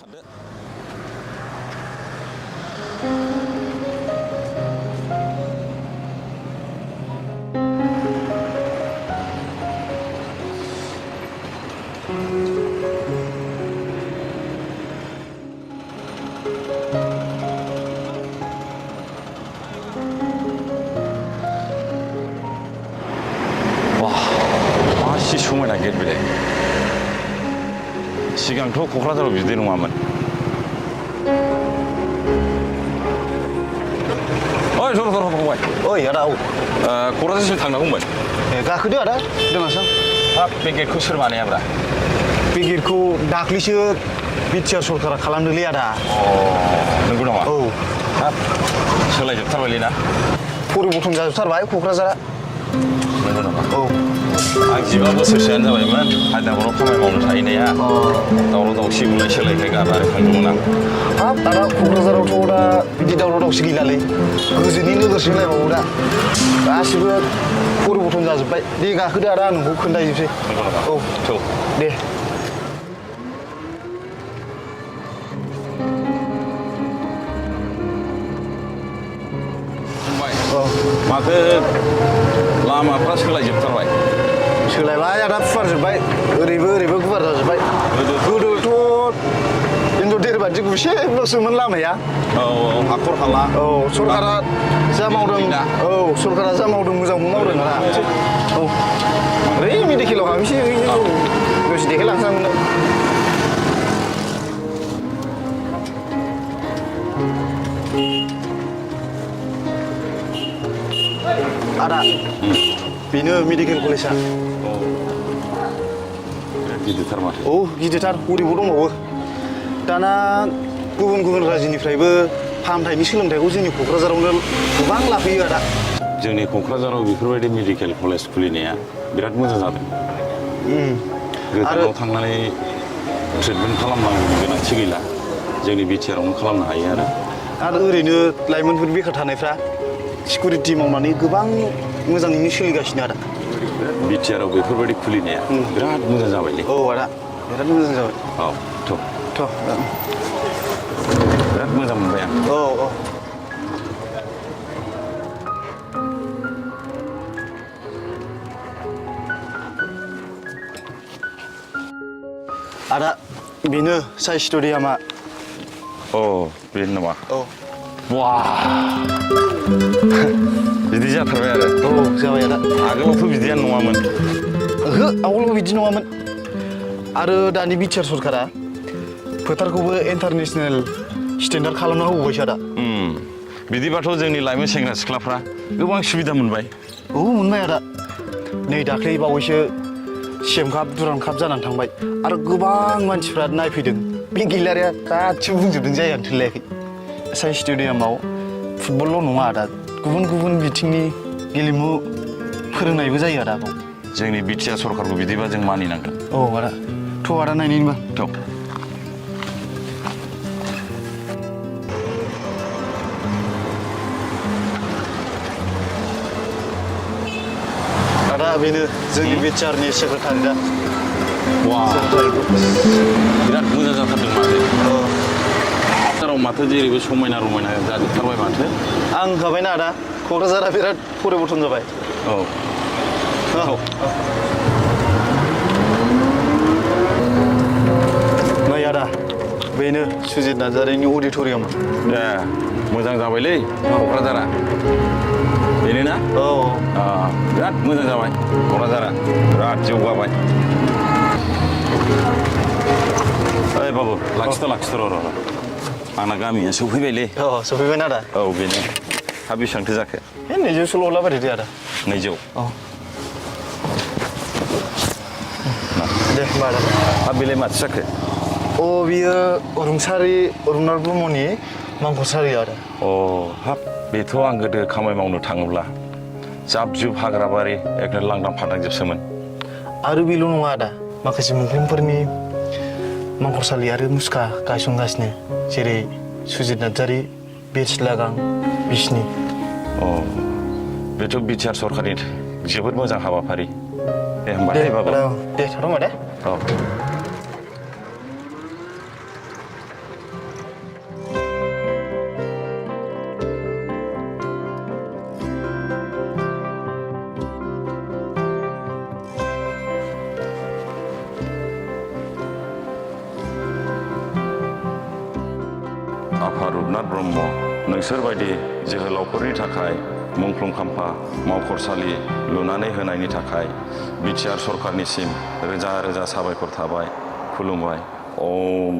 थादो। मासि समायना गेट बेलाय सिगांथ' क'क्राझाराव बिदि नङामोन। ओइ जर फंबाय। ओइ आदा औ क'क्राझारसिम थांनांगौमोन। गाखोदो आदा दोनलांसां। हाब बे गेटखौ सोर बानायाब्रा? बे गेटखौ दाख्लैसो बिटिआर सरकारा खालामदोंलै आदा। नंगौ नामा? औ हाब सोलायजोबथारबायलै ना? परिबर्तन जाजोबथारबाय क'क्राझारा। नंगौ नामा? औ आं 15 बोसोरसोआनो जाबायमोन हायद्राबादाव खामानि मावनो थाहैनाया। दावराव दावसि बुलाय सोलायखाय गारनानै थांदोंमोन आं। हाब आदा क'क्राझारावथ' दा बिदि दावराव दावसि गैलालै गोजोननि नोगोरसो होनलायबावो दा गासिबो परिबर्तन जाजोब्बाय। दे गाखोदो आदा आं नोंखौ खोन्थाहैनोसै। नंगौ नामा? औ थौ दे। फंबाय औ माथो लामाफ्रा सोलायजोबथारबाय। सोलायबाय आदा फुवारजोब्बाय ओरैबो ओरैबो गुवार जाजोब्बाय। गोदोथ' इन्जर देरबादि गुसेबल'सोमोन लामाया। औ हाखर हाला। औ सरकारा जा मावदों औ सरकारा जा मावदों मोजांखौ मावदों आदा। औ ओइ मेडिकेलाव हाबैसै दसे देखायलांसै आं नोंनो। आदा बेनो मेडिकेल कलेजआ। गिदिरथार माथो। औ गिदिरथार हरैबो दंबावो। दाना गुबुन गुबुन रायजोनिफ्रायबो फाहामथायनि सोलोंथाइखौ जोंनि क'क्राझारावनो गोबां लाफैयो आदा। जोंनि क'क्राझाराव बेफोरबायदि मेडिकेल कलेज खुलिनाया बिराद मोजां जादों। गोजानाव थांनानै ट्रिटमेन्ट खालामनांगौनि गोनांथि गैला। जोंनि बिटिआरावनो खालामनो हायो आरो ओरैनो लाइमोनफोर बेखार थानायफ्रा सिकिउरिटि मावनानै गोबां मोजाङैनो सोलिगासिनो आदा। बिटिआराव बेफोरबायदि खुलिनाया बिराद मोजां जाबायलै। औ आदा बिराद मोजां जाबाय। औ थ' बिराद मोजां मोनबाय आं। औ औ आदा बेनो साइ स्टेडियामा। अ बेनो नामा? औ बा बिदि जाथारबाय आरो। औ जाबाय आदा। आगोलावथ' बिदियानो नङामोन। ओहो आवगोलाव बिदि नङामोन। आरो दानि बिटिआर सरकारा फोथारखौबो इन्टारनेसनेल स्टेन्डार्ड खालामना होबावबायसो आदा। बिदिबाथ' जोंनि लाइमोन सेंग्रा सिख्लाफ्रा गोबां सुबिदा मोनबाय। औ मोनबाय आदा। नै दाख्लै बावैसो CM काप दुरान्ड काप जानानै थांबाय आरो गोबां मानसिफ्रा नायफैदों। बे गेलारिया गासिबो बुंजोबदों जायगानो थोलायाखै। साइ स्टेडियामाव फुटबलल' नङा आदा गुबुन गुबुन बिथिंनि गेलेमु फोरोंनायबो जायो आदा बाव। जोंनि बिटिआर सरकारखौ बिदिबा जों मानिनांगोन। औ आदा थ' आदा नायनायनि होनबा। थ' आदा बेनो जोंनि बिटिआरनि सेक्रेटारिया। वा बिराद मोजां जाथारदों माथो। क'क्राझाराव माथो जेरैबो समायना रमायना जाजोबथारबाय माथो। आं होनखाबायना आदा क'क्राझारा बिराद परिबर्तन जाबाय। औ नै आदा बेनो सुजित नार्जारिनि अडिट'रियाम। दे मोजां जाबायलै क'क्राझारा। बेनो ना? औ बिराद मोजां जाबाय क'क्राझारा बिराद जौगाबाय। ओइ बाबु लाखिथ' र' आंना गामिया सौफैबायलै। औ सफैबायना आदा? औ बेनो। हा बेसेबांथो जाखो? 200सल' हरलाबायदो आदा। 200? औ दे होमबा आदा। हा बेलाय माथो जाखो? अ बियो रुंसारि ब्रह्मनि मांखरसारि आदा। अ हाब बेथ' आं गोदो खामानि मावनो थाङोब्ला जाब जुब हाग्रा बारि एकदम लांदां फादां जोबसोमोन। आरो बेल' नङा आदा माखासे मुंख्लंफोरनि मांखरसालि आरो मुसुखा गायसनगासिनो जेरै सुजित नार्जारि, बिर सिलागां, बिसनि। अ बेथ' बिटिआर सरकारनि जोबोद मोजां हाबाफारि। दे होमबा दे बाबु। दे थाथ' होमबा दे। औ आफा रुपनाथ ब्रह्म नोंसोरबायदि जोहोलावफोरनि थाखाय मुंख्लं खाम्फा मावख'रसालि लुनानै होनायनि थाखाय बिटिआर सरकारनिसिम रोजा रोजा साबायखर थाबाय खुलुमबाय। ओम